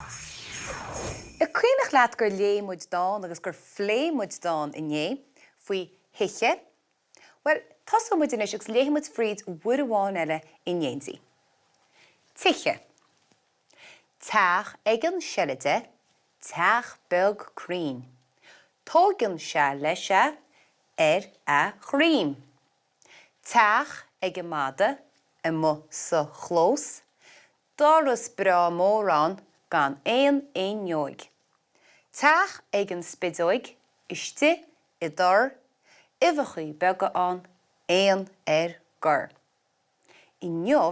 An cuimhneach leat gur léigh muid dán agus gur phléigh muid dán inné faoi thithe? Bhuel, tosóidh muid anois agus léifidh muid fríd uair amháin eile in éindí. Tithe. Teach ag an seilide, teach beag cruinn. Tóigeann sé leis é ar a dhroim. Teach ag an mada amuigh sa chlós, Doras breá mór ann gan aon fhuinneoig. Teach ag an spideoig istigh i dtor, uibheachaí beaga ann, éan ar gor. Inniu,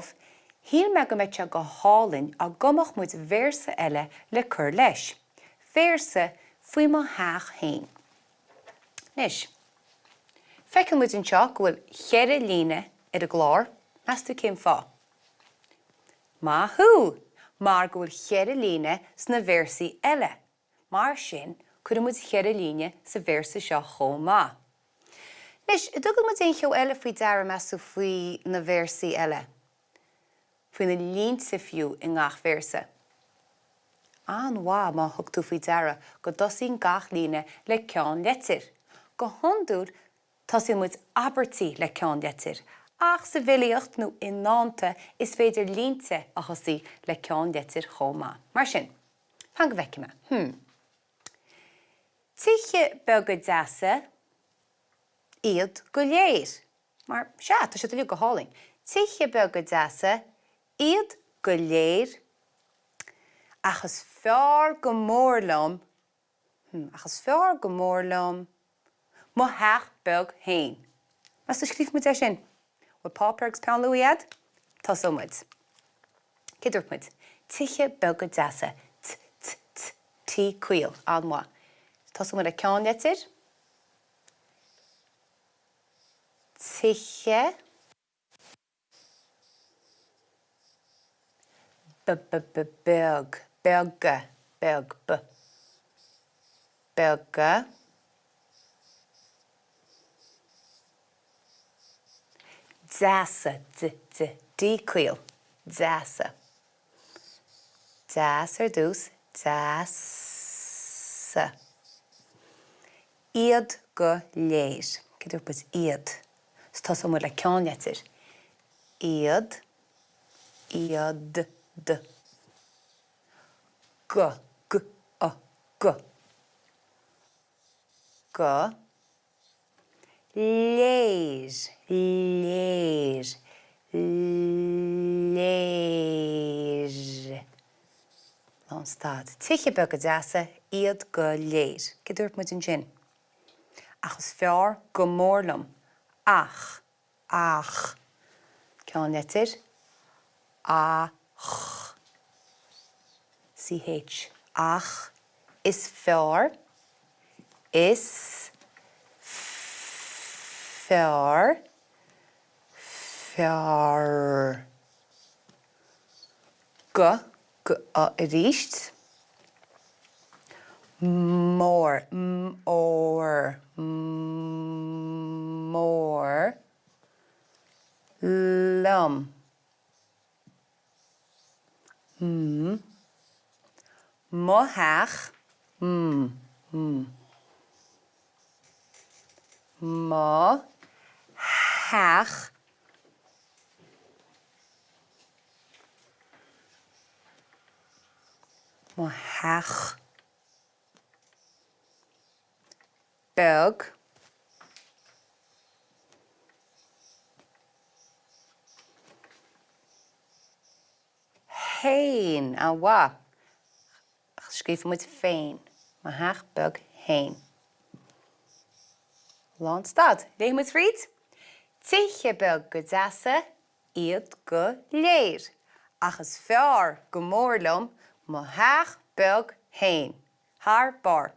shíl mé go mbeadh sé go hálainn dá gcumfadh muid véarsa eile le cur leis, véarsa faoi mo theach féin. Anois, feiceann muid anseo go bhfuil cheithre líne ar an gclár, meas tú cén fáth? Maith thú! Mar go bhfuil cheithre líne sna véarsaí eile, mar sin cuirfidh muid cheithre líne sa véarsa seo chomh maith. Anois, an dtugann muid aon cheo eile faoi deara, meas tú, faoi na véarsaí eile? Faoi na línte fiú i ngach véarsa? An-mhaith má thug tú faoi deara go dtosaíonn gach líne le ceannleitir. Go hiondúil Tosaíonn muid abairtí le ceannleitir, ach sa bhfilíocht nó i ndánta is féidir línte a thosaí le ceannleitir chomh maith. Mar sin, fan go bhfeicfidh mé. Hmm. Tithe beaga deasa iad go léir. Mar, sea, tá siad uilig go hálainn. Tithe beaga deasa iad go léir, ach is fearr go mór liom Hmm, ach is fearr go mór liom mo theach beag féin. Meas tú scríobhfaidh muid é sin? Bhfuil páipéar agus peann luaidhe a'd? Tosóidh muid. Cé dúirt muid? Tithe beaga deasa. T, t, t, T caol. An-mhaith. Tosóidh muid le ceannleitir. Tithe. B b b beag, beaga, beag, b beaga. Deasa, d d D caol, deasa. Deas ar dtús, deasa. Iad go léir. Cé dúirt muid? Iad. So tosóidh muid le ceannleitir. Iad. Iad. D. Go. G. O. Go. Go. Léir. Léir. Léir. Lánstad. Tithe beaga deasa iad go léir. Cé dúirt muid ansin? Ach is fearr go mór liom. Ach. Ach. Ceannleitir. Ach. CH. Ach is fearr. Is fearr. Fearr. Go, G O arís. Mór, M ór, mór liom. M mo theach, M m mo theach. Mo theach beag. Fhéin. An-mhaith. Scríobhfaidh muid féin. Mo theach beag fhéin. Lánstad. Léifidh muid fríd. Tithe beaga deasa iad go léir, ach is fearr go mór liom mo theach beag fhéin. Thar barr.